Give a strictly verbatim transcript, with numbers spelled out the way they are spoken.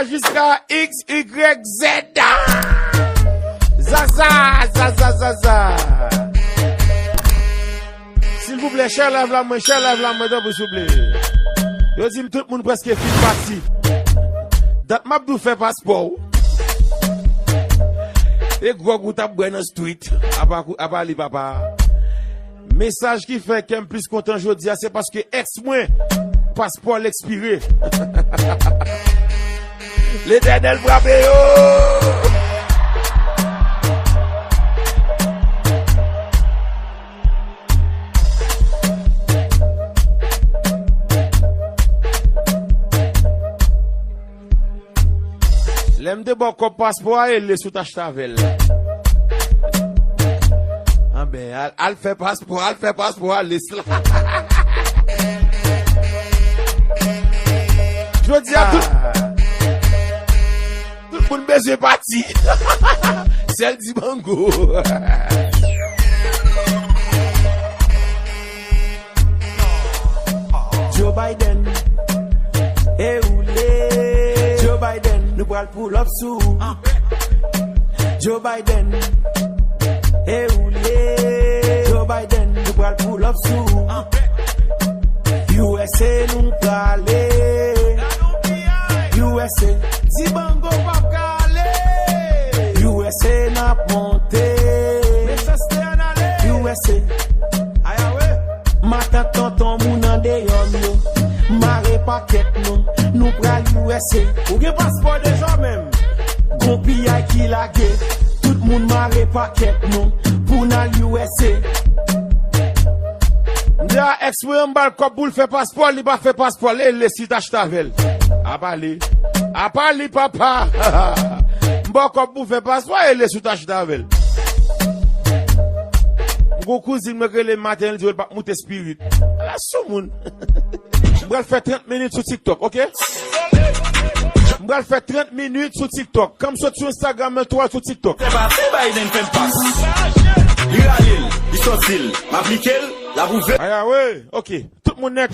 Jiska X Y Z. Zaza, zaza, zaza. Silvouplè, share live la mwen, share live la mwen, tanpri, souple. Yo di m tout moun prèske fin pati. Dat m ap di w fè paspò w. E gwòg ou t ap bwè nan street. Apa, apa li, papa. Mesaj ki fè kè m plis kontan jodi a, se paske èks mwen, paspò l ekspire. Letènèl frape yo! Lè m te ba w kòb paspò a, e lès ou t achte avè l. Anben, al, al fè paspò, al fè paspò a, lès la. Jodi a, tout, tout moun bezwen pati. Sèl Dibango. Joe Biden, e ou le? Joe Biden, nou pral pull up sou ou. Joe Biden, e ou le? Joe Biden, nou pral pull up sou ou. U S A nou prale. U S A. Dibango p ap ka ale. U S A n ap monte. Mechanste an ale. U S A. Ayawe. Matant tonton moun andeyò m yo, mare pakèt nou, nou pral U S A. Ou gen paspò deja menm? Gon piyay ki lage, tout moun mare pakèt nou, pou n al U S A. M di a èks mwen an, m ba l kòb pou l fè paspò, li pa fè paspò, li lès li t achte avè l. Apa li. Apa li, papa. M ba w kòb pou fè paspò, e lès ou t achte avè l. M gon kouzin mwen k rele m maten, li di w l p ap moute spirit. Ala soumoun. M pral fè trant minit sou TikTok, oke? M pral fè trant minit sou TikTok. Kan m sot sou Instagram, mwen tou al sou TikTok. Se pa fè Biden fè m pas. Li rale l, li sòti l, m aplike l, l ap ouvè. Aya, wi, oke. Tout moun nèt.